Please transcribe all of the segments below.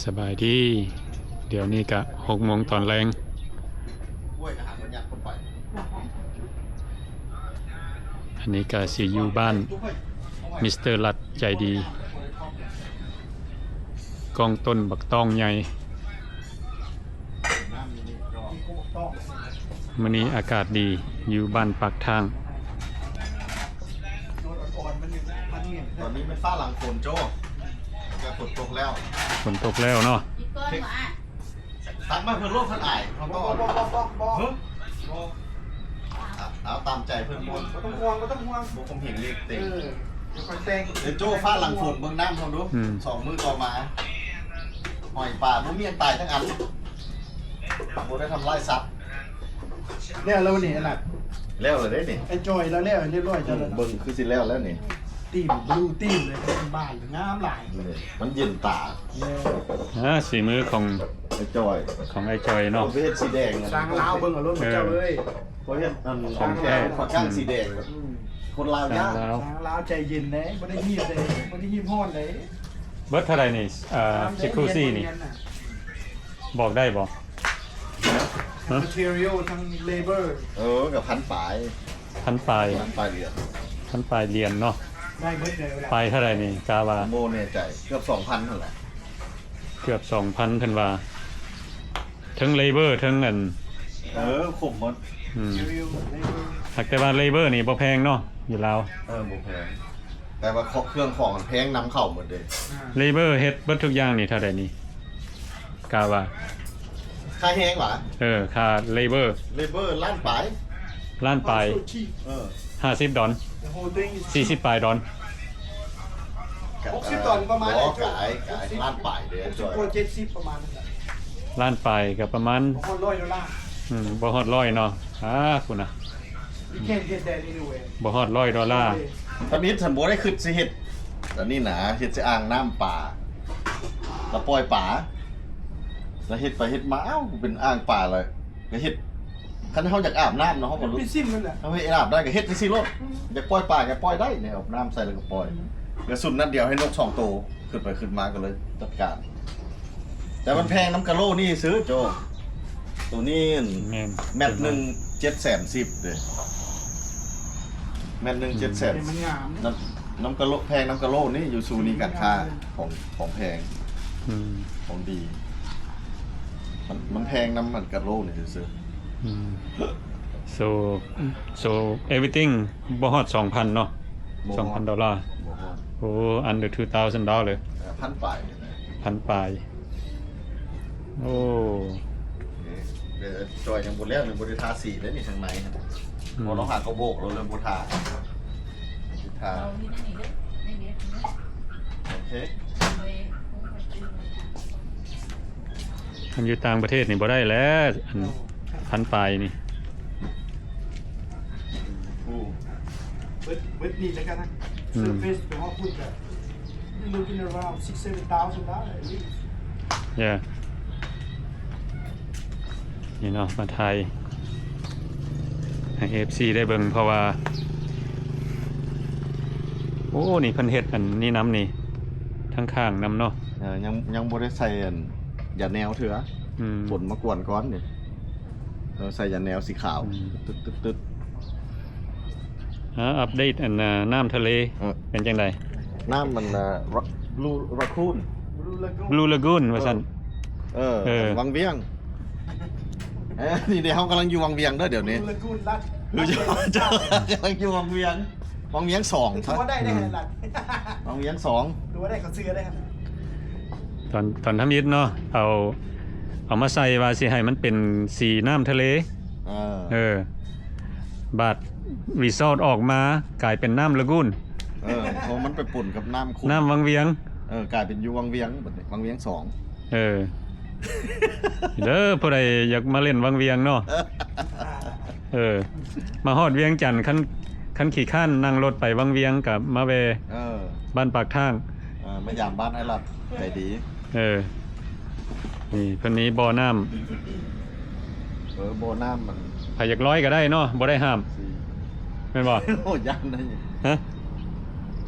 ສະບາຍດີ ດຽວນີ້ກະຫົກໂມງຕອນແລງ. ອັນນີ້ກະຊິຢູ່ບ້ານມິສເຕີລັດໃຈດີ ກ້ອງຕົ້ນບັກຕ້ອງໃຫຍ່. ມື້ນີ້ອາກາດດີ ຢູ່ບ້ານປາກທາງ. ຕອນນີ້ແມ່ນຟ້າຫຼັງຝົນໂຈ້ ກະຝົນຕົກແລ້ວ ຝົນຕົກແລ້ວເນາະ. ຕັກມາເພິ່ນໂລດ ເພິ່ນອາຍ ເຮົາຕ້ອງ ບໍ່ ບໍ່ ບໍ່ ບໍ່ ເອີ ເອົາຕາມໃຈເພິ່ນ. ບໍ່ ບໍ່ຕ້ອງຫ່ວງ ບໍ່ຕ້ອງຫ່ວງ ບໍ່ຂົ່ມເຫງເລັກເຕັງ. ເອີ ດຽວໂຈ້ ຟ້າຫຼັງຝົນ ເບິ່ງນ້ຳເຮົາດູ ອືມ ສອງມື້ຕໍ່ມາ ຫອຍປາບໍ່ມີຫຍັງຕາຍທັງອັນ ບໍ່ໄດ້ທຳລາຍສັດ. ແລ້ວແລ້ວນີ້ ອັນນັ້ນ ແລ້ວແລ້ວເດ້ນີ້ ໄອ້ຈອຍລາວແລ້ວຮຽບຮ້ອຍ. ເຈົ້າ ອືມ ລະເບິ່ງຄືຊິແລ້ວແລ້ວນີ້ ຕີມບລູຕີມເລີຍ ເປັນບ້ານງາມຫຼາຍ. ນີ້ມັນເຢັນຕາ. ແມ່ນ ອ່າ ສີມືຂອງໄອ້ຈອຍ ຂອງໄອ້ຈອຍເນາະ. ເພິ່ນໄປເຮັດສີແດງ ຊ່າງລາວເບິ່ງເອົາໂລດ ເອີ ເຈົ້າເອີຍ. ເພິ່ນເຮັດອັນຂອງແທ້ ຝາກກັງສີແດງ ອືມ ຄົນລາວຍາກ ຊ່າງລາວ ຊ່າງລາວໃຈເຢັນເດ້ ບໍ່ໄດ້ຮີບເດ້ ບໍ່ໄດ້ຮີບຮ້ອນເດ້. ເບິດເທົ່າໃດນີ້ ເອີ ຈັກຊິຄູຊີນີ້ ບອກໄດ້ບໍ່? ຮະ? ແມດເທີຣຽວທັງເລເບີ ເອີ ກະພັນປາຍ ພັນປາຍ ພັນປາຍຫຼຽນ ພັນປາຍຫຼຽນເນາະ. ໄດ້ເບິດເລີຍ ປາຍເທົ່າໃດນີ້ ກະວ່າ ບໍ່ແນ່ໃຈ ເກືອບສອງພັນຫັ້ນແຫຼະ ເກືອບສອງພັນເພິ່ນວ່າ ເທິງເລເບີ ເທິງອັນ ເອີ ຄົບໝົດ. ອືມ ແຕ່ວ່າເລເບີນີ້ບໍ່ແພງເນາະ ຢູ່ລາວ ເອີ ບໍ່ແພງ ແຕ່ວ່າເຄື່ອງຂອງແພງນຳເຂົ້າໝົດເດ້. ເລເບີເຮັດເບິດທຸກຢ່າງນີ້ເທົ່າໃດນີ້ ກະວ່າ ຄ່າແຮງຫວາ? ເອີ ຄ່າເລເບີ ເລເບີລ້ານປາຍ ລ້ານປາຍ ເອີ ຫ້າສິບດອນ ສີ່ສິບປາຍດອນ. ຫົກສິບດອນປະມານ ບໍ່ ກາຍ ກາຍ ລ້ານປາຍເດ້ ຫົກສິບກວ່າ ເຈັດສິບປະມານນັ້ນແຫຼະ. ລ້ານປາຍກະປະມານ ບໍ່ຮອດຮ້ອຍໂດລາ. ອືມ ບໍ່ຮອດຮ້ອຍເນາະ. ອ່າ ພຸ້ນນະ ບໍ່ຮອດຮ້ອຍໂດລາ. ທຳອິດຫັ້ນບໍ່ໄດ້ຄິດຊິເຮັດອັນນີ້ນາ ເຮັດໃສ່ອ່າງນ້ຳປາ ລະປ່ອຍປາ ລະເຮັດໄປເຮັດມາ ອ້າວ ເປັນອ່າງປາ ລະກະເຮັດ ຄັນເຮົາຢາກອາບນ້ຳເນາະ ເຮົາກະ ເປັນຊິມນັ້ນແຫຼະ ເຮົາເຮັດອາບໄດ້ກະເຮັດຈັ່ງຊີ້ໂລດ. ອືມ ຢາກປ່ອຍປາກະປ່ອຍໄດ້ ແນວອາບນ້ຳໃສ່ລະກະປ່ອຍ. ອືມ ກະສຸມນັດດຽວໃຫ້ນົກສອງໂຕ ຂຶ້ນໄປຂຶ້ນມາກະເລີຍຈັດການ. ແຕ່ມັນແພງນຳກະໂລນີ້ຊື່ໂຈ ໂຕນີ້ ແມ່ນ ແມັດໜຶ່ງ ເຈັດແສນສິບເດ້ ແມັດໜຶ່ງ ເຈັດແສນ. ມັນງາມ ນຳ ນຳກະໂລ ແພງນຳກະໂລນີ້ ຢູ່ຊູນີການຄ້າ ຂອງ ຂອງແພງ ອືມ ຂອງດີ ມັນ ມັນແພງນຳມັນກະໂລນີ້ຊື່ໆ. ອືມ so so everything ບໍ່ຮອດສອງພັນເນາະ. ບໍ່ຮອດ ສອງພັນໂດລາ ບໍ່ຮອດ. ໂອ້ under two thousand dollar. ເອີ ພັນປາຍ ພັນປາຍ. ໂອ້ ເອີ ຈອຍຍັງບໍ່ແລ້ວ ຍັງບໍ່ໄດ້ທາສີເດ້ນີ້ ທາງໃນຫັ້ນ. ອືມ ບໍ່ ລອງຫາເຂົາໂບກ ລາວເລີ່ມບໍ່ທາ ທາ. ໂອເຄ ຄັນຢູ່ຕ່າງປະເທດນີ້ບໍ່ໄດ້ແຫຼະ ອັນ ພັນປາຍນີ້. ໂອ້ ເບິດ ເບິດນີ້ແລ້ວກັນນະ ອືມ ເຊີເຟີສໄປຮອດພຸ້ນກະ you're looking around six seven thousand dollars at least. Yeah. ນີ້ເນາະ ມາຖ່າຍໃຫ້ເອັຟຊີໄດ້ເບິ່ງ ເພາະວ່າ ໂອ້ ນີ້ເພິ່ນເຮັດອັນນີ້ນຳນີ້ ທາງຂ້າງນຳເນາະ. ເອີ ຍັງ ຍັງບໍ່ໄດ້ໃສ່ອັນຢາແນວເທື່ອ. ອືມ ຝົນມາກວນກ່ອນນີ້. ເອີ ໃສ່ຢາແນວສີຂາວ. ອືມ ຕຶດໆໆ. ອ່າ ອັບເດດອັນ ນ້ຳທະເລ ເອີ ເປັນຈັ່ງໃດ? ນ້ຳມັນ ບລູລາກູນ ບລູລາກູນ ວ່າຊັ້ນ. ເອີ ເອີ ວັງວຽງ. ເອີ ນີ້ເດ້ ເຮົາກຳລັງຢູ່ວັງວຽງເດີ ດຽວນີ້ ບລູລາກູນລັດ ກຳລັງຢູ່ວັງວຽງ ວັງວຽງສອງ. ຖືວ່າໄດ້ ອືມ ລັດ ວັງວຽງສອງ ຖືວ່າໄດ້ ເຂົາເຊື່ອໄດ້. ຕອນ ຕອນທຳອິດເນາະ ເອົາ ເອົາມາໃສ່ວ່າຊິໃຫ້ມັນເປັນສີນ້ຳທະເລ. ເອີ ເອີ ບາດຣີຊອດອອກມາກາຍເປັນນ້ຳລາກູນ. ເອີ ເພາະມັນໄປປົນກັບນ້ຳຂຸ້ນ ນ້ຳວັງວຽງ. ເອີ ກາຍເປັນຢູ່ວັງວຽງ ບັດນີ້ວັງວຽງສອງ. ເອີ ເດີ ຜູ້ໃດຢາກມາຫຼິ້ນວັງວຽງເນາະ. ເອີ ມາຮອດວຽງຈັນ ຄັນ ຄັນຂີ້ຄ້ານນັ່ງລົດໄປວັງວຽງກະມາແວ່ ເອີ ບ້ານປາກທາງ. ເອີ ມາຢາມບ້ານອ້າຍລັດ ໃຈດີ. ເອີ ນີ້ເພິ່ນມີບໍ່ນ້ຳ. ເອີ ບໍ່ນ້ຳມັນ ໃຜຢາກລອຍກະໄດ້ເນາະ ບໍ່ໄດ້ຫ້າມ. ແມ່ນບໍ່? ໂອ້ ຢ້ານນະ. ຮະ?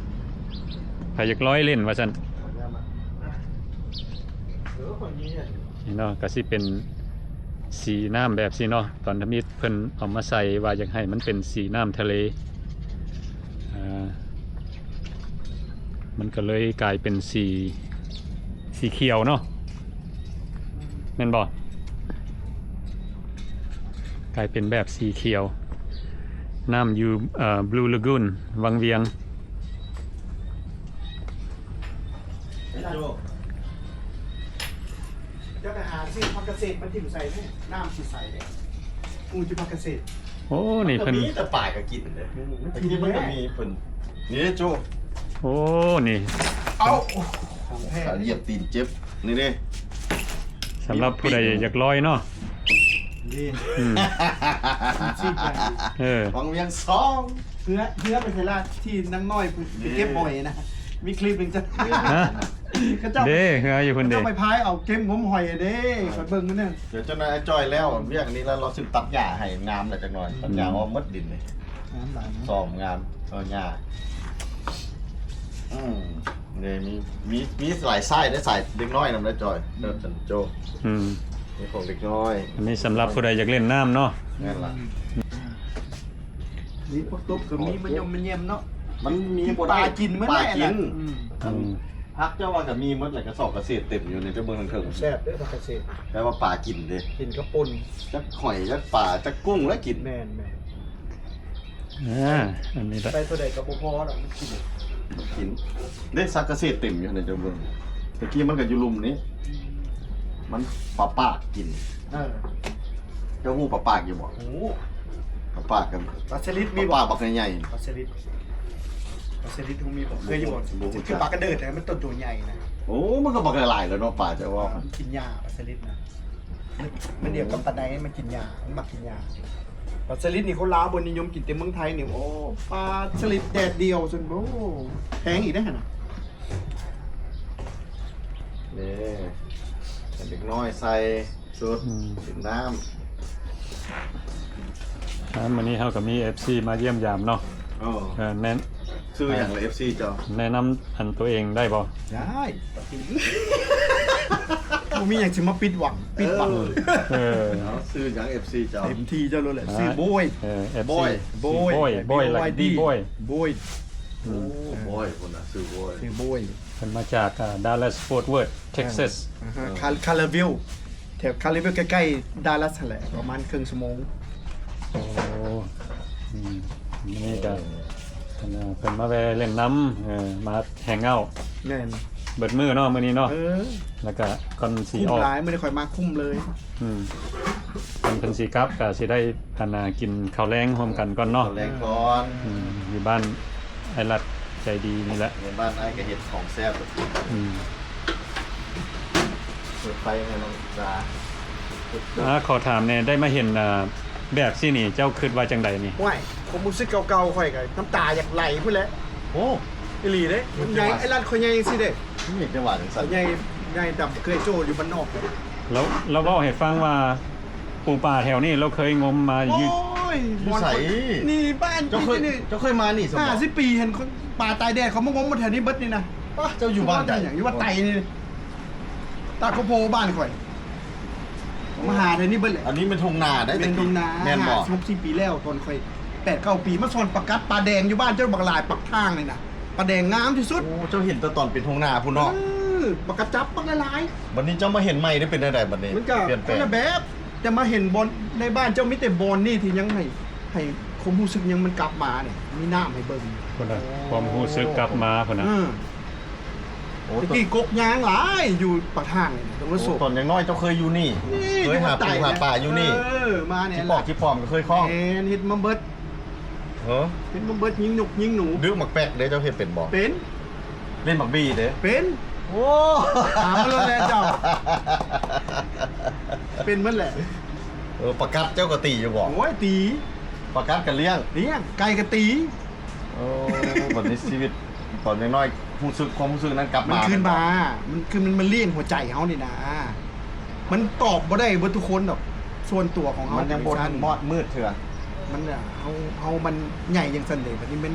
ໃຜຢາກລອຍຫຼິ້ນວ່າຊັ້ນ. ຢ້ານນະ. ນີ້ເນາະ ກໍຊິເປັນສີນ້ຳແບບຊີ້ເນາະ ຕອນທຳອິດເພິ່ນເອົາມາໃສ່ວ່າຢາກໃຫ້ມັນເປັນສີນ້ຳທະເລ ອ່າ ມັນກໍເລີຍກາຍເປັນສີ ສີຂຽວເນາະ ແມ່ນບໍ່? ກາຍເປັນແບບສີຂຽວ ນ້ຳຢູ່ ເອີ Blue Lagoon ວັງວຽງ. ເຈົ້າໄປຫາຊື້ຜັກກະເສດມາຖິ້ມໃສ່ແດ່ ນ້ຳຊິໃສເດ້ ປູຢູ່ຜັກກະເສດ. ໂອ້ ນີ້ເພິ່ນ ມັນກໍມີແຕ່ປາກໍກິນເດ້ ອືມ ແຕ່ກີ້ມັນກໍມີເພິ່ນ ນີ້ເດ້ໂຈ້. ໂອ້ ນີ້ ເອົາ ຂາຢຽບຕີນເຈັບ ນີ້ເດ້. ສຳລັບຜູ້ໃດຢາກລອຍເນາະ ນີ້ ອືມ ເອີ ວັງວຽງສອງ ເຮືອ ເຮືອໄປໃສລະ ທີ່ນາງນ້ອຍເພິ່ນໄປເກັບຫອຍນະ ມີຄລິບໜຶ່ງຈ້ະ ຮະ ເຂົາເຈົ້າ ເດ້ ເຮືອຢູ່ພຸ້ນເດ້ ເຂົາເຈົ້າໄປພາຍເອົາເກັບງົມຫອຍເດ້ ຂ້ອຍເບິ່ງຢູ່ນັ້ນ. ດຽວເຈົ້ານາຍອ້າຍຈ້ອຍແລ້ວວຽກນີ້ແລ້ວ ລາວຊິຕັດຫຍ້າໃຫ້ງາມແຫຼະຈັກໜ່ອຍ ຕັດຫຍ້າອອກໝົດດິນນີ້ ງາມຫຼາຍນະ ຊອມງາມ ເອົາຫຍ້າ ອືມ ນີ້ມີ ມີ ມີຫຼາຍຊາຍເດ້ ຊາຍເດັກນ້ອຍນຳເດ້ຈ້ອຍ ເດີ ອືມ ໂຈ້ ອືມ ມີຂອງເດັກນ້ອຍ ອັນນີ້ສຳລັບຜູ້ໃດຢາກຫຼິ້ນນ້ຳເນາະ ແມ່ນລະ ອືມ ນີ້ພວກຕົບກໍມີມະຍົມມະແຍມເນາະ ມັນມີບໍ່ໄດ້ ປາກິນໝົດ ປາກິນ ແຫຼະ ອືມ ອືມ ຜັກເຈົ້າວ່າກໍມີໝົດແຫຼະ ກະສອບກະເສດເຕັມຢູ່ນີ້ ເຈົ້າເບິ່ງທາງເທິງ ແຊບເດ້ຜັກກະເສດ ແຕ່ວ່າປາກິນເດ້ ກິນກັບປົ່ນ ຈັກຫອຍຈັກປາຈັກກຸ້ງແລ້ວກິນ ແມ່ນໆ ອ່າ ອັນນີ້ລະ ໃສ່ເທົ່າໃດກໍບໍ່ພໍດອກ ມັນກິນ ກິນ ເດ້ ຜັກກະເສດເຕັມຢູ່ຫັ້ນ ເຈົ້າເບິ່ງ ແຕ່ກີ້ມັນກໍຢູ່ລຸ່ມນີ້ ອືມ ມັນປາປາກກິນ ເອີ ເຈົ້າຮູ້ປາປາກຢູ່ບໍ່? ຮູ້ ປາປາກກັນ ປາສະລິດມີບໍ່? ປາປາກບັກໃຫຍ່ໆ ປາສະລິດ ປາສະລິດຮູ້ມີບໍ່? ເຄີຍຢູ່ບໍ່? ບໍ່ຮູ້ ຄືປາກະເດີດນະ ມັນຕົວໃຫຍ່ນະ ໂອ້ ມັນກໍບັກຫຼາຍແລ້ວເນາະ ປາເຈົ້າເວົ້າ ມັນກິນຫຍ້າ ປາສະລິດນະ ມັນດຽວກັບປາໄດ ມັນກິນຫຍ້າ ມັນມັກກິນຫຍ້າ ປາສະລິດນີ້ຄົນລາວບໍ່ນິຍົມກິນ ແຕ່ເມືອງໄທນີ້ ໂອ້ ປາສະລິດແດດດຽວຊັ້ນ ໂອ້ ແພງອີກເດ້ຫັ້ນນະ ນີ້ ເດັກນ້ອຍໃສ່ຊຸດ ອືມ ກິນນ້ຳ ອ່າ ມື້ນີ້ເຮົາກໍມີເອັຟຊີມາຢ້ຽມຢາມເນາະ ເອີ ເອີ ແນະ ຊື່ຫຍັງລະເອັຟຊີເຈົ້າ? ແນະນຳອັນຕົວເອງໄດ້ບໍ່? ໄດ້ ບໍ່ມີຫຍັງຊິມາປິດຫວັງ ປິດບັງ ເອີ ເອີ ເອົາ ຊື່ຫຍັງເອັຟຊີເຈົ້າ? ເອັມທີເຈົ້າໂລດແຫຼະ ອ່າ ຊື່ໂບຍ ເອີ ເອັຟຊີ ໂບຍ ໂບຍ ໂບຍ ແລ້ວກໍດີ ໂບຍ ໂບຍ ໂອ້ ອືມ ໂບຍ ພຸ້ນນະ ຊື່ໂບຍ ຊື່ໂບຍ ເພິ່ນມາຈາກ ອ່າ Dallas Fort Worth Texas ອ່າຮະ ເອີ ຄາ ຄາລາເວລ ແຖວຄາລາເວລ ໃກ້ໆ Dallas ຫັ້ນແຫຼະ ປະມານເຄິ່ງຊົ່ວໂມງ ໂອ້ ອືມ ນີ້ກະ ເອີ ເພິ່ນມາແວ່ຫຼິ້ນນຳ ເອີ ມາ hang out ແມ່ນ ເບິດມື້ເນາະ ມື້ນີ້ເນາະ ເອີ ແລ້ວກະກ່ອນຊິອອກ ຄຸ້ມຫຼາຍ ມື້ນີ້ຂ້ອຍມາຄຸ້ມເລີຍ ອືມ ກ່ອນເພິ່ນຊິກັບ ກະຊິໄດ້ ອັນນ່າ ກິນເຂົ້າແລງຮ່ວມກັນກ່ອນເນາະ ກິນເຂົ້າແລງກ່ອນ ອືມ ຢູ່ບ້ານອ້າຍລັດໃຈດີນີ້ແຫຼະ ໃນບ້ານອ້າຍກໍເຮັດຂອງແຊບ ອືມ ເປີດໄຟໃຫ້ນ້ອງຈາ ອ່າ ຂໍຖາມແດ່ ໄດ້ມາເຫັນ ອ່າ ແບບຊີ້ນີ້ ເຈົ້າຄິດວ່າຈັ່ງໃດນີ້? ໂອ້ຍ ຄວາມຮູ້ສຶກເກົ່າໆ ຂ້ອຍກໍນ້ຳຕາຢາກໄຫຼພຸ້ນແຫຼະ ໂອ້ ອີ່ຫຼີເດ້ ມັນໃຫຍ່ ອ້າຍລັດຂ້ອຍໃຫຍ່ຈັ່ງຊີ້ເດ້ ມັນເຮັດໄດ້ວ່າຈັ່ງຊັ້ນ ໃຫຍ່ ໃຫຍ່ດຳເກືອຍໂຈ້ຢູ່ບ້ານນອກ ລາວ ລາວເວົ້າໃຫ້ຟັງວ່າ ປູປາແຖວນີ້ລາວເຄີຍງົມມາຢູ່ ໂອ້ຍ ຢູ່ໃສ? ນີ້ບ້ານ ເຈົ້າເຄີຍ ເຈົ້າເຄີຍມານີ້ຊັ້ນບໍ່? ຫ້າສິບປີ ເຫັນຄົນປາຕາຍແດດ ເຂົາມາງົມມາແຖວນີ້ເບິດນີ້ນະ ປະ ເຈົ້າຢູ່ບ້ານໃດ? ຢູ່ວັດໄຕນີ້ ຕາໂຄໂພບ້ານຂ້ອຍ ມາຫາແຖວນີ້ເບິດແຫຼະ ອັນນີ້ແມ່ນທົ່ງນາໄດ໋ ແມ່ນທົ່ງນາ ແມ່ນບໍ່? ຫ້າສິບປີແລ້ວ ຕອນຂ້ອຍແປດເກົ້າປີ ມາຊ່ອນປາກັດປາແດງຢູ່ບ້ານເຈົ້າບັກຫຼາຍ ປາກທາງນີ້ນະ ປາແດງງາມທີ່ສຸດ ໂອ້ ເຈົ້າເຫັນແຕ່ຕອນເປັນທົ່ງນາພຸ້ນເນາະ ເອີ ປາກກະຈັບບັກຫຼາຍໆ ບັດນີ້ເຈົ້າມາເຫັນໃໝ່ໄດ້ເປັນແນວໃດບັດນີ້? ມັນກະ ປ່ຽນແປງ ຄົນລະແບບ ແຕ່ມາເຫັນບ່ອນ ໃນບ້ານເຈົ້າມີແຕ່ບ່ອນນີ້ທີ່ຍັງໃຫ້ ໃຫ້ຄວາມຮູ້ສຶກຍັງມັນກັບມານີ້ ມີນ້ຳໃຫ້ເບິ່ງ ພຸ້ນນະ ຄວາມຮູ້ສຶກກັບມາພຸ້ນນະ ເອີ ໂອ້ ແຕ່ກີ້ກົກຍາງຫຼາຍຢູ່ປາກທາງນີ້ ໂອ້ ຕອນຍັງນ້ອຍເຈົ້າເຄີຍຢູ່ນີ້ ນີ້ ເຄີຍຫາປູຫາປາຢູ່ນີ້ ເອີ ມານີ້ ຈິປອກຈິປອມກໍເຄີຍຄ້ອງ ແມ່ນ ເຮັດມາເບິດ ເອີ ເຮັດມາເບິດ ຍິງນົກຍິງໜູ ດຶກໝາກແປັກເດ້ ເຈົ້າເຮັດເປັນບໍ່? ເປັນ ຫຼິ້ນໝາກບີເດ້ ເປັນ ໂອ້ ຖາມມາໂລດແຫຼະເຈົ້າ ເປັນໝົດແຫຼະ ເອີ ປາກັດເຈົ້າກໍຕີຢູ່ບໍ່? ໂອ້ຍ ຕີ ປາກັດກໍລ້ຽງ ລ້ຽງ ໄກ່ກໍຕີ ໂອ້ ບັດນີ້ຊີວິດຕອນຍັງນ້ອຍ ຮູ້ສຶກ ຄວາມຮູ້ສຶກນັ້ນກັບມາ ມັນຄືນມາ ມັນຄື ມັນ ມັນລ້ຽງຫົວໃຈເຮົານີ້ນາ ມັນຕອບບໍ່ໄດ້ເບິດທຸກຄົນດອກ ສ່ວນຕົວຂອງເຮົາ ມັນຍັງບໍ່ທັນມອດມືດເທື່ອ ມັນ ເຮົາ ເຮົາມັນໃຫຍ່ຈັ່ງຊັ້ນເດ້ ບັດນີ້ມັນ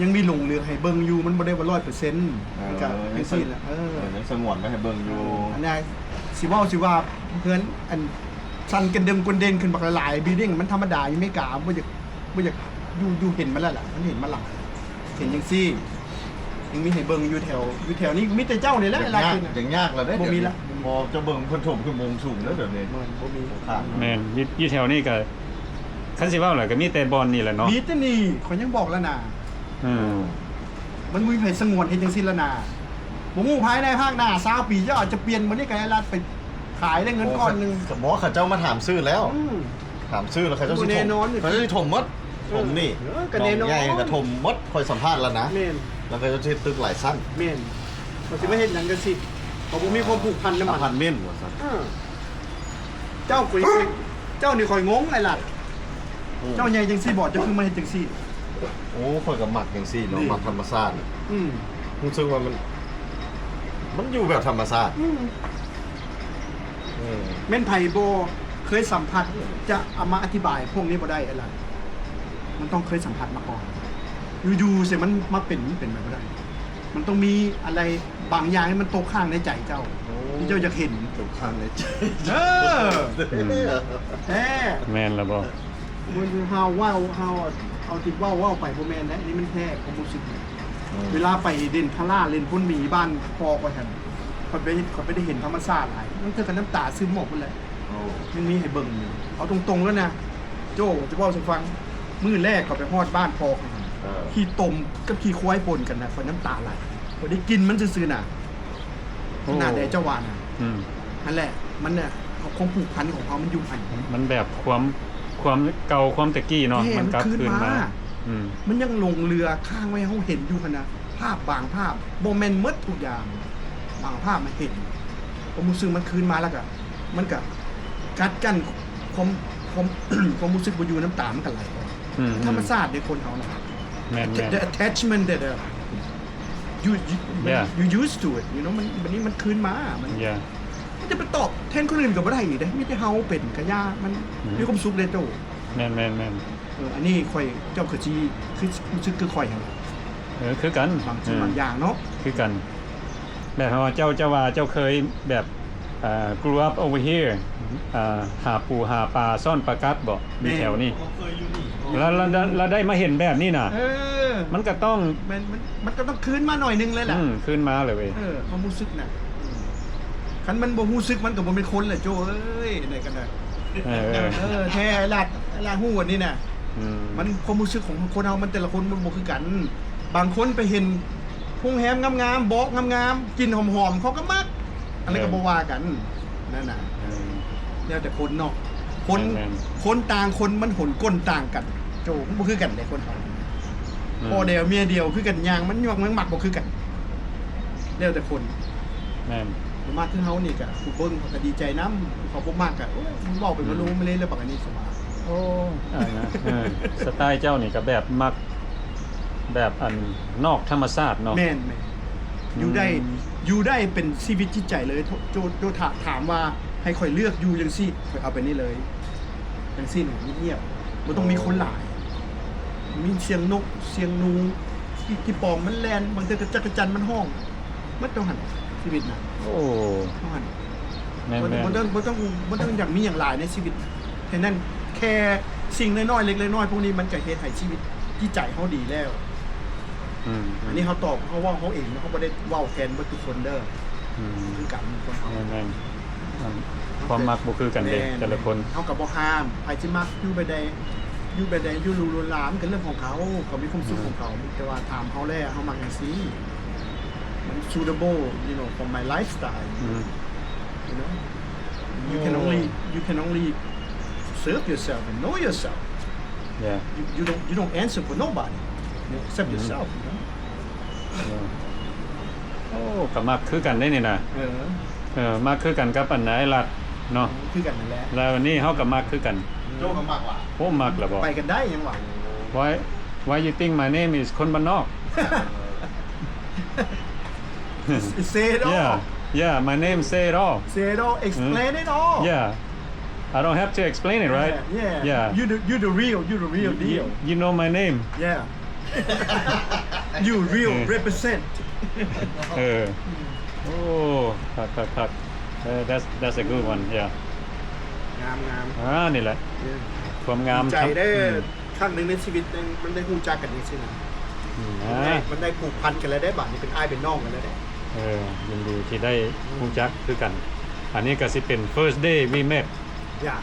ຍັງມີຫຼົງເຫຼືອໃຫ້ເບິ່ງຢູ່ ມັນບໍ່ໄດ້ວ່າຮ້ອຍເປີເຊັນ ເອີ ມັນກະຈັ່ງຊີ້ແຫຼະ ເອີ ເອີ ຍັງສະຫງວນໄວ້ໃຫ້ເບິ່ງຢູ່ ເອີ ອັນນັ້ນ ຊິເວົ້າ ຊິວ່າເຮືອນອັນສັ່ນກະເດິງກົນເດັງຂຶ້ນບັກຫຼາຍໆ building ມັນທຳມະດາ ຢູ່ອາເມລິກາບໍ່ຢາກ ບໍ່ຢາກຢູ່ ຢູ່ເຫັນມາແລ້ວລະ ມັນເຫັນມາຫຼາຍ ເຫັນຈັ່ງຊີ້ ຍັງມີໃຫ້ເບິ່ງຢູ່ແຖວ ຢູ່ແຖວນີ້ ມີແຕ່ເຈົ້ານີ້ແຫຼະ ຢາກຍາກ ຫຼາຍໆ ຍັງຍາກລະເດ້ ບໍ່ມີລະ ບໍ່ ເຈົ້າເບິ່ງເພິ່ນຖົມຂຶ້ນໂມງສູງເດ້ ດຽວນີ້ບໍ່ມີ ແມ່ນ ຢູ່ ຢູ່ແຖວນີ້ກະ ຄັນຊິເວົ້າລະກະມີແຕ່ບ່ອນນີ້ແຫຼະເນາະ ມີແຕ່ນີ້ ຂ້ອຍຍັງບອກລະນາ ເອີ ມັນບໍ່ມີໃຜສະຫງວນເຮັດຈັ່ງຊີ້ລະນາ ບໍ່ຮູ້ພາຍໃນພາກໜ້າຊາວປີ ເຈົ້າອາດຈະປ່ຽນ ມື້ນີ້ກະໃຫ້ລັດໄປຂາຍໄດ້ເງິນກ້ອນໜຶ່ງ ໝໍເຂົາເຈົ້າມາຖາມຊື້ແລ້ວ ອືມ ຖາມຊື້ແລ້ວເຂົາເຈົ້າຊິຖົມ ບໍ່ແນ່ນອນ ເຂົາເຈົ້າຊິຖົມໝົດ ເອີ ຖົມນີ້ ເອີ ກະແນ່ນອນ ນ້ອງໃຫຍ່ກະຖົມໝົດ ຂ້ອຍສຳພາດລະນະ ແມ່ນ ແລ້ວເຂົາເຈົ້າຊິເຮັດຕຶກຫຼາຍຊັ້ນ ແມ່ນ ເຂົາຊິມາເຮັດຫຍັງຈັ່ງຊີ້ ເຂົາບໍ່ມີຄວາມຜູກພັນນຳມັນ ອາພາດເມັນວ່າຊັ້ນ ເອີ ເຈົ້າ ເຈົ້ານີ້ຂ້ອຍງົງ ອ້າຍລັດ ອືມ ເຈົ້າໃຫຍ່ຈັ່ງຊີ້ບໍ ເຈົ້າຄືມາເຮັດຈັ່ງຊີ້ ໂອ້ ຂ້ອຍກະມັກຈັ່ງຊີ້ເນາະ ນີ້ ມັກທຳມະຊາດ ອືມ ຮູ້ສຶກວ່າມັນ ມັນຢູ່ແບບທຳມະຊາດ ອືມ ເອີ ແມ່ນໃຜບໍ່ເຄີຍສຳຜັດ ຈະເອົາມາອະທິບາຍພວກນີ້ບໍ່ໄດ້ ອ້າຍລັດ ມັນຕ້ອງເຄີຍສຳຜັດມາກ່ອນ ຢູ່ໆ ຊິມັນມາເປັນ ມັນເປັນໄປບໍ່ໄດ້ ມັນຕ້ອງມີອະໄລບາງຢ່າງທີ່ມັນຕົກຄ້າງໃນໃຈເຈົ້າ ໂອ້ ທີ່ເຈົ້າຢາກເຫັນ ຕົກຄ້າງໃນໃຈ ເອີ ອືມ ແທ້ ແມ່ນລະບໍ? ບໍ່ແມ່ນເຮົາເວົ້າ ເຮົາເອົາ ເອົາທີ່ເວົ້າ ເວົ້າໄປ ບໍ່ແມ່ນເດ້ ອັນນີ້ມັນແທ້ ຄວາມຮູ້ສຶກນີ້ ອືມ ເວລາໄປຫຼິ້ນພະລາ ຫຼິ້ນໂພນໝີ ບ້ານພໍ່ຂ້ອຍຫັ້ນ ຂ້ອຍໄປ ຂ້ອຍໄປໄດ້ເຫັນທຳມະຊາດຫຼາຍ ບາງເທື່ອກະນ້ຳຕາຊຶມອອກພຸ້ນແຫຼະ ໂອ້ ຍັງມີໃຫ້ເບິ່ງຢູ່ ເອົາຕົງໆ ເລີຍນະ ໂຈ້ ຈະເວົ້າສູ່ຟັງ ມື້ແລກຂ້ອຍໄປຮອດບ້ານພໍ່ຂ້ອຍ ເອີ ຂີ້ຕົມກັບຂີ້ຄວາຍປົນກັນນະ ຂ້ອຍນ້ຳຕາໄຫຼ ຂ້ອຍໄດ້ກິ່ນມັນຊື່ໆ ນະ ໂອ້ ຂະໜາດໃດເຈົ້າວ່ານະ ອືມ ຫັ້ນແຫຼະ ມັນນະ ຄວາມຜູກພັນຂອງເຮົາມັນຢູ່ຫັ້ນ ມັນແບບຄວາມ ຄວາມເກົ່າ ຄວາມແຕ່ກີ້ເນາະ ແທ້ ມັນກັບຄືນມາ ມັນຄືນມາ ອືມ ມັນຍັງຫຼົງເຫຼືອຄ້າງໄວ້ໃຫ້ເຮົາເຫັນຢູ່ຫັ້ນນະ ພາບບາງພາບ ບໍ່ແມ່ນໝົດທຸກຢ່າງ ບາງພາບມັນເຫັນ ຄວາມຮູ້ສຶກມັນຄືນມາ ແລ້ວກະ ມັນກະກັດກັ້ນຄວາມ ຄວາມ ຄວາມຮູ້ສຶກບໍ່ຢູ່ ນ້ຳຕາມັນກະໄຫຼອອກ ອືມ ທຳມະຊາດເດ້ຄົນເຮົານະ ແມ່ນໆ the attachment that uh, you you yeah you used to it you know ມັນ ບັດນີ້ມັນຄືນມາ ມັນ yeah ມັນຈະໄປຕອບແທນຄົນອື່ນກະບໍ່ໄດ້ອີກເດ້ ມີແຕ່ເຮົາເປັນກະຢ່າ ມັນ ອືມ ມີຄວາມສຸກເດ້ໂຕ ແມ່ນໆໆ ເອີ ອັນນີ້ຂ້ອຍ ເຈົ້າຄືຊິ ຄື ຮູ້ສຶກຄືຂ້ອຍຫັ້ນ ເອີ ຄືກັນ ບາງສິ່ງບາງຢ່າງເນາະ ຄືກັນ ແບບວ່າເຈົ້າ ເຈົ້າວ່າເຈົ້າເຄີຍແບບ ອ່າ grew up over here ອ່າ ຫາປູຫາປາ ຊ້ອນປາກັດບໍ ຢູ່ແຖວນີ້ ແມ່ນ ແລ້ວ ແລ້ວ ແລ້ວໄດ້ມາເຫັນແບບນີ້ນະ ເອີ ມັນກະຕ້ອງ ແມ່ນ ມັນ ມັນກະຕ້ອງຄືນມາໜ້ອຍໜຶ່ງເລີຍແຫຼະ ອືມ ຄືນມາເລີຍເວີຍ ເອີ ຄວາມຮູ້ສຶກນະ ອືມ ຄັນມັນບໍ່ຮູ້ສຶກ ມັນກະບໍ່ແມ່ນຄົນແຫຼະໂຈ້ເອີຍ ໃດກະໄດ້ ເອີ ເອີ ເອີ ແທ້ ຫຼາດ ຫຼາດຮູ້ອັນນີ້ນະ ອືມ ມັນ ຄວາມຮູ້ສຶກຂອງຄົນເຮົາ ມັນແຕ່ລະຄົນມັນບໍ່ຄືກັນ ບາງຄົນໄປເຫັນໂຮງແຮມງາມໆ ບອກງາມໆ ກິ່ນຫອມໆ ເຂົາກະມັກ ອັນນັ້ນກະ ເອີ ບໍ່ວ່າກັນ ນັ້ນນະ ເອີ ແລ້ວແຕ່ຄົນເນາະ ຄົນ ແມ່ນໆ ຄົນຕ່າງຄົນມັນຫົນກົ້ນຕ່າງກັນ ໂຈ້ ມັນບໍ່ຄືກັນເດ້ຄົນເຮົາ ອືມ ພໍ່ດຽວເມຍດຽວຄືກັນ ຍ່າງມັນຍວກມັນມັກບໍ່ຄືກັນ ແລ້ວແຕ່ຄົນ ແມ່ນ ບໍ່ມັກຄືເຮົານີ້ກະ ຜູ້ເບິ່ງເຂົາກະດີໃຈນຳ ຜູ້ເຂົາບໍ່ມັກກະ ໂອ້ຍ ເວົ້າໄປ ອືມ ມະໂນມະເລແລ້ວບັກອັນນີ້ສະບາຍ ໂອ້ ອັນນະ ເອີ ສະໄຕເຈົ້ານີ້ກະແບບມັກ ແບບອັນນອກທຳມະຊາດເນາະ ແມ່ນໆ ຢູ່ໄດ້ ອືມ ຢູ່ໄດ້ເປັນຊີວິດຈິດໃຈເລີຍ ໂຈ ໂຈ ໂຈ ຖ້າຖາມວ່າໃຫ້ຂ້ອຍເລືອກຢູ່ຈັ່ງຊີ້ ຂ້ອຍເອົາແບບນີ້ເລີຍ ຈັ່ງຊີ້ນະ ງຽບໆ ບໍ່ຕ້ອງມີຄົນຫຼາຍ ມີສຽງນົກ ສຽງໜູ ຂີ້ ຂີ້ປອມມັນແລ່ນ ບາງເທື່ອກະຈັກກະຈັ່ນມັນຮ້ອງ ໝົດເທົ່າຫັ້ນ ຊີວິດນະ ໂອ້ ເທົ່າຫັ້ນ ແມ່ນໆ ບໍ່ຕ້ອງ ບໍ່ຕ້ອງ ບໍ່ຕ້ອງຢາກມີຫຍັງຫຼາຍໃນຊີວິດ ແຄ່ນັ້ນ ແຄ່ສິ່ງນ້ອຍໆ ເລັກໆ ນ້ອຍໆ ພວກນີ້ມັນກະເຮັດໃຫ້ຊີວິດຈິດໃຈເຮົາດີແລ້ວ ອືມ ອັນນີ້ເຮົາຕອບ ເຮົາເວົ້າເຮົາເອງເນາະ ເຮົາບໍ່ໄດ້ເວົ້າແທນເບິດທຸກຄົນເດີ ອືມ ຄືກັນຄົນເຮົາ ແມ່ນໆ ຄວາມມັກບໍ່ຄືກັນເດ້ ແມ່ນ ແຕ່ລະຄົນ ເຮົາກະບໍ່ຫ້າມ ໃຜຊິມັກຢູ່ແບບໃດ ຢູ່ແບບໃດ ຢູ່ຫຼູຫຼາ ມັນກະເລື່ອງຂອງເຂົາ ເຂົາມີຄວາມສຸກຂອງເຂົາ ອືມ ແຕ່ວ່າຖາມເຮົາແລ້ວ ເຮົາມັກຈັ່ງຊີ້ ມັນ suitable you know for my lifestyle ອືມ you know you can only you can only serve yourself and know yourself yeah you you don't you don't answer for nobody you know, except yourself you know ໂອ້ ກະມັກຄືກັນເດ້ນີ້ນະ ເອີ ເອີ ມັກຄືກັນກັບອັນນາຍລັດເນາະ ຄືກັນນັ້ນແຫຼະ ແລ້ວອັນນີ້ເຮົາກະມັກຄືກັນ ໂຈ້ກະມັກຫວາ ໂອ້ ມັກລະບໍ ໄປກັນໄດ້ຫຍັງຫວາ Why why you think my name is ຄົນບ້ານນອກ Say it all. Yeah, yeah, my name say it all. Say it all. Explain it all. Yeah. I don't have to explain it, right? Yeah, yeah. You the you the real, you the real deal. You know my name. Yeah. You real represent. ເອີ ໂອ້ ຄັກໆ Uh, that's, that's a good one, yeah. ງາມໆ ອ່າ ນີ້ແຫຼະ ເອີ ຄວາມງາມ ດີໃຈເດີ ອືມ ຄັ້ງໜຶ່ງໃນຊີວິດໄດ້ ມັນໄດ້ຮູ້ຈັກກັນຈັ່ງຊີ້ນະ ອືມ ມັນໄດ້ ອ່າ ມັນໄດ້ຜູກພັນກັນແລ້ວເດ້ ບາດນີ້ເປັນອ້າຍເປັນນ້ອງກັນແລ້ວເດ້ ເອີ ຍິນດີທີ່ໄດ້ ອືມ ຮູ້ຈັກຄືກັນ ອັນນີ້ກໍຊິເປັນ first day we met ຢ່າ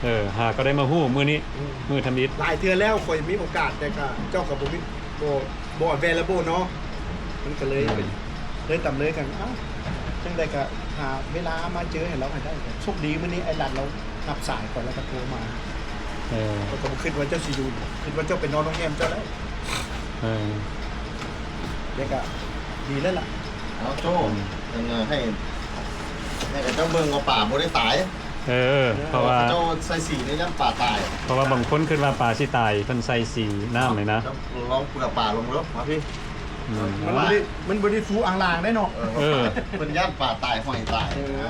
ເອີ ຫາກໍໄດ້ມາຮູ້ມື້ນີ້ ອືມ ມື້ທຳອິດ ຫຼາຍເທື່ອແລ້ວຂ້ອຍມີໂອກາດ ແຕ່ກໍເຈົ້າກໍບໍ່ມີ ບໍ່ ບໍ່ available ເນາະ ມັນກໍເລີຍ ອືມ ເປັນ ເລີຍຕຳເລີຍກັນ ອ້າວ ຈັ່ງໃດກໍຫາເວລາມາເຈີໃຫ້ລາວໃຫ້ໄດ້ ໂຊກດີມື້ນີ້ອ້າຍລັດລາວຮັບສາຍຂ້ອຍ ແລ້ວກໍໂທມາ ເອີ ຂ້ອຍກໍບໍ່ຄິດວ່າເຈົ້າຊິຢູ່ ຄິດວ່າເຈົ້າໄປນອນໂຮງແຮມເຈົ້າແລ້ວ ເອີ ແລ້ວກໍດີແລ້ວລະ ເອົາໂຈ້ ອືມ ເອີ ໃຫ້ ໃຫ້ເຂົາເຈົ້າເບິ່ງວ່າປາບໍ່ໄດ້ຕາຍ ເອີ ເອີ ເພາະວ່າເຂົາເຈົ້າໃສ່ສີນີ້ຢ້ານປາຕາຍ ເພາະວ່າບາງຄົນຄິດວ່າປາຊິຕາຍ ເພິ່ນໃສ່ສີນ້ຳນີ້ນະ ລອງເປືອປາລົງເບິ່ງ ມາພີ້ ອືມ ມັນບໍ່ໄດ້ ມັນບໍ່ໄດ້ຟູອ່າງລ້າງໄດ້ເນາະ ເອີ ເອີ ເພິ່ນຢ້ານປາຕາຍ ຫອຍຕາຍ ເອີ ນະ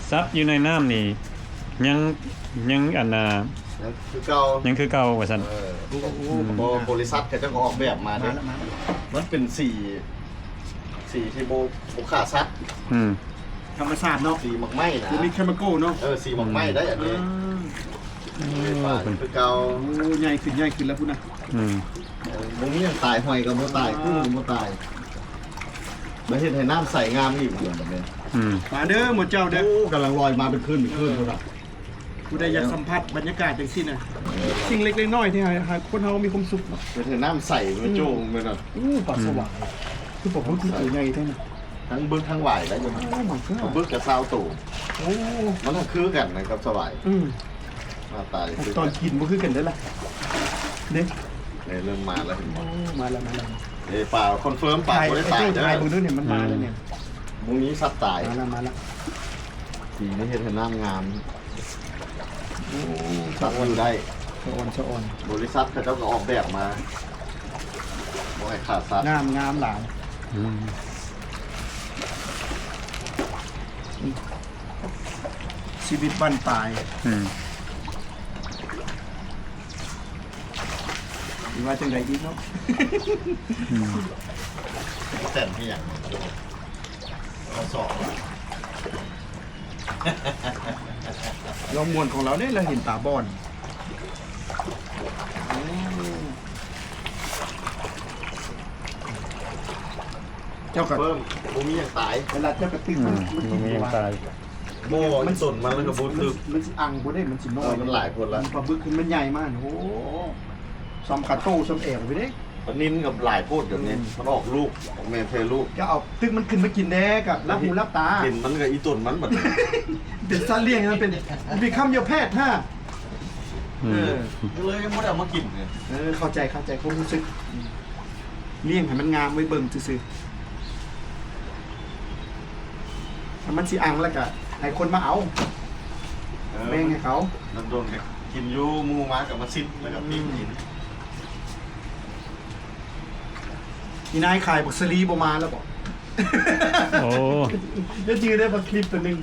ສັດຢູ່ໃນນ້ຳນີ້ ຍັງ ຍັງ ອັນນ່າ ຍັງຄືເກົ່າ ຍັງຄືເກົ່າວ່າຊັ້ນ ເອີ ອືມ ບໍ່ ບໍລິສັດເຂົາເຈົ້າກໍອອກແບບມາເດ້ ມາແລ້ວ ມາແລ້ວ ມັນເປັນສີ ສີທີ່ບໍ່ ບໍ່ຂ້າສັດ ອືມ ທຳມະຊາດເນາະ ສີໝາກໄມ້ນະ ບໍ່ມີ chemical ເນາະ ເອີ ສີໝາກໄມ້ໄດ້ ອືມ ອັນນີ້ ອ່າ ເອີ ປາຄືເກົ່າ ໂອ້ ໃຫຍ່ຂຶ້ນ ໃຫຍ່ຂຶ້ນແລ້ວພຸ້ນນະ ອືມ ເອີ ບໍ່ມີຫຍັງຕາຍ ຫອຍກໍບໍ່ຕາຍ ອືມ ກຸ້ງກໍບໍ່ຕາຍ ມາເຮັດໃຫ້ນ້ຳໃສງາມອີກເດ້ ອືມ ມາເດີໝູ່ເຈົ້າເດີ ໂອ້ ກຳລັງລອຍມາເປັນຄື້ນ ເປັນຄື້ນ ເອີ ພຸ້ນນະ ຜູ້ໃດຢາກສຳຜັດບັນຍາກາດຈັ່ງຊີ້ນະ ສິ່ງເລັກໆນ້ອຍໆທີ່ໃຫ້ ໃຫ້ຄົນເຮົາມີຄວາມສຸກເນາະ ເຮັດໃຫ້ນ້ຳໃສ ອືມ ໂຈ້ງແມ່ນນະ ໂອ້ ປາສະຫວາຍ ອືມ ຄືປາບຶກມັນໂຕໃຫຍ່ແທ້ນະ ທັງບຶກທັງຫວາຍໄດ້ຢູ່ ໂອ້ my god ປາບຶກກໍຊາວໂຕ ໂອ້ ມັນກໍຄືກັນນະກັບສະຫວາຍ ອືມ ໜ້າຕາຄືກັນ ຕອນກິນບໍ່ຄືກັນເດ້ລະ ເດ້ ເອີ ເລີ່ມມາແລ້ວ ເຫັນບໍ່ ໂອ້ ມາແລ້ວ ມາແລ້ວ ເອີ ປາຄອນເຟີມ ປາບໍ່ໄດ້ຕາຍເດີ ຖ່າຍເບິ່ງດູນີ້ ມັນມາແລ້ວນີ້ ອືມ ບໍ່ມີສັດຕາຍ ມາແລ້ວ ມາແລ້ວ ສີນີ້ເຮັດໃຫ້ນ້ຳງາມ ໂອ້ ສັດຢູ່ໄດ້ ສະອອນ ສະອອນ ບໍລິສັດເຂົາເຈົ້າກໍອອກແບບມາ ບໍ່ໃຫ້ຂາດສັດ ງາມ ງາມຫຼາຍ ອືມ ຊີວິດບັ້ນປາຍ ອືມ ຊິວ່າຈັ່ງໃດອີກເນາະ ອືມ ແຕ່ນທີ່ຫຍັງ ລາວສອກ ລາວມ່ວນຂອງລາວເດ້ ລາວເຫັນຕາບອດ ອືມ ເຈົ້າກໍເພີ່ມ ບໍ່ມີຫຍັງຕາຍ ເວລາເຈົ້າກະຕຶກມັນ ອືມ ມັນກິນບໍ່ວ່າ ບໍ່ມີຫຍັງຕາຍ ບໍ່ ມັນ ຕົ້ນມັນ ມັນກໍບໍ່ຕຶກ ມັນຊິອັ່ງບໍ່ໄດ້ ມັນຊິນ້ອຍ ເອີ ມັນຫຼາຍໂພດລະ ປາບຶກຂຶ້ນມັນໃຫຍ່ມາ ໂອ້ ສ່ຳຂາໂຕ້ສ່ຳແອວໄປເດ້ ປານິນກໍຫຼາຍໂພດດຽວນີ້ ອືມ ມັນອອກລູກ ອອກແມ່ແຜ່ລູກ ເຈົ້າເອົາຕຶກມັນຂຶ້ນມາກິນແດ່ ກັບລັບຫູລັບຕາ ເຫັນມັນກໍອີຕົນມັນບັດນີ້ ເປັນສັດລ້ຽງ ມັນເປັນ become your pet ຮະ ອືມ ເອີ ກໍເລີຍຍັງບໍ່ໄດ້ເອົາມາກິນ ເອີ ເຂົ້າໃຈ ເຂົ້າໃຈຄວາມຮູ້ສຶກ ອືມ ລ້ຽງໃຫ້ມັນງາມໄວ້ເບິ່ງຊື່ໆ ຖ້າມັນຊິອັ່ງແລ້ວກະໃຫ້ຄົນມາເອົາ ເອີ ແບ່ງໃຫ້ເຂົາ ດົນໆກໍກິນຢູ່ ໝູ່ມາກໍມາຊິດ ແລ້ວກໍປີ້ງກິນ ອືມ ອີນາຍຂາຍບັກສາລີບໍ່ມາແລ້ວບໍ? ໂອ້ ເຈົ້າຈື່ໄດ້ບໍ່ຄລິບຕົວໜຶ່ງ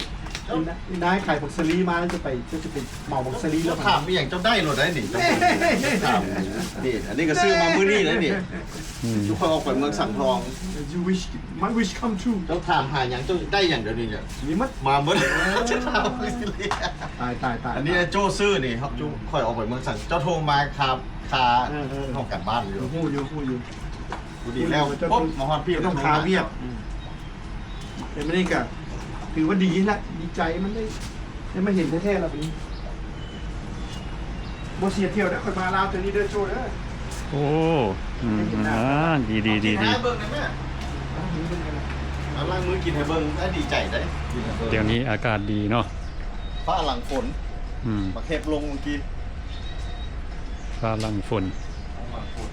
ອີນາ- ອີນາຍຂາຍບັກສາລີມາ ແລ້ວຈະໄປ ເຈົ້າຈະໄປເໝົາບັກສາລີແລ້ວ ເຈົ້າຖາມອີ່ຫຍັງເຈົ້າໄດ້ໂລດໄດ໋ນີ້ ເຈົ້າຖາມນີ້ ອັນນີ້ກໍຊື້ມາມື້ນີ້ໄດ໋ນີ້ ອືມ ຈຸຂ້ອຍອອກໄປເມືອງສັງທອງ You wish my wish come true ເຈົ້າຖາມຫາຫຍັງເຈົ້າໄດ້ຫຍັງດຽວນີ້ ມີໝົດ ມາໝົດ ເຈົ້າຖາມ ຕາຍໆໆ ອັນນີ້ໂຈ້ຊື້ນີ້ ເຈົ້າ ອືມ ຂ້ອຍອອກໄປເມືອງສັງ ເຈົ້າໂທມາ ຄາ ຄາ ເອີໆ ຫ້ອງການບ້ານຢູ່ ຮູ້ຢູ່ ຮູ້ຢູ່ ພໍດີແລ້ວ ເຈົ້າ ປຸບ ມາຮອດພີ້ ເຈົ້າຕ້ອງຄາວຽກ ອືມ ແຕ່ມື້ນີ້ກະຖືວ່າດີລະ ດີໃຈມັນໄດ້ ໄດ້ມາເຫັນແທ້ໆລະບັດນີ້ ບໍ່ເສຍທ່ຽວເດີ ຂ້ອຍມາລາວເທື່ອນີ້ເດີໂຈ້ເດີ ໂອ້ ອືມ ອ່າ ດີໆໆໆ ກິນໃຫ້ເບິ່ງໄດ້ແມ່ ເອົາລ້າງມືກິນໃຫ້ເບິ່ງ ໄດ້ດີໃຈໄດ໋ ກິນໃຫ້ເບິ່ງ ດຽວນີ້ອາກາດດີເນາະ ຟ້າຫຼັງຝົນ ອືມ ບັກເຫັບລົງມື້ກີ້ ຟ້າຫຼັງຝົນ ຟ້າຫຼັງຝົນ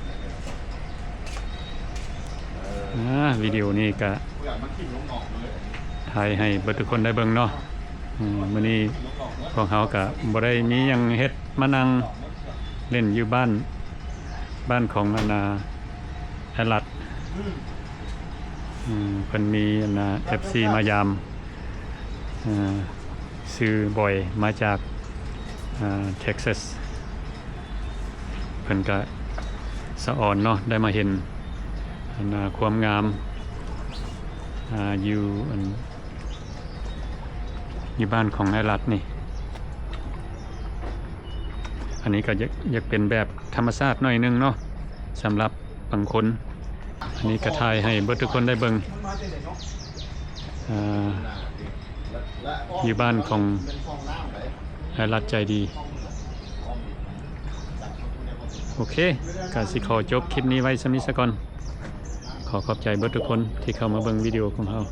ເອີ ອ່າ ວິດີໂອນີ້ກະຖ່າຍໃຫ້ເບິດທຸກຄົນໄດ້ເບິ່ງເນາະ ອືມ ມື້ນີ້ພວກເຮົາກະບໍ່ໄດ້ມີຫຍັງເຮັດ ມານັ່ງຫຼິ້ນຢູ່ບ້ານ ບ້ານຂອງອັນນ່າ ແອດລັດ ອືມ ເພິ່ນມີອັນນ່າ ເອັຟຊີມາຢາມ ເອີ ຊື່ບອຍ ມາຈາກ ເທັກຊັສ ເພິ່ນກະສະອອນເນາະ ໄດ້ມາເຫັນອັນນ່າ ຄວາມງາມ ອາ ຢູ່ອັນ ຢູ່ບ້ານຂອງອ້າຍລັດນີ້. ອັນນີ້ກໍຢາກ ຢາກເປັນແບບທຳມະຊາດໜ້ອຍໜຶ່ງເນາະ ສຳລັບບາງຄົນ. ອັນນີ້ກໍຖ່າຍໃຫ້ເບິດທຸກຄົນໄດ້ເບິ່ງ ເອີ ຢູ່ບ້ານຂອງອ້າຍລັດໃຈດີ. ໂອເຄ ກໍຊິຂໍຈົບຄລິບນີ້ໄວ້ສ່ຳນີ້ສາກ່ອນ. ຂໍຂອບໃຈເບິດທຸກຄົນທີ່ເຂົ້າມາເບິ່ງວິດີໂອຂອງເຮົາ.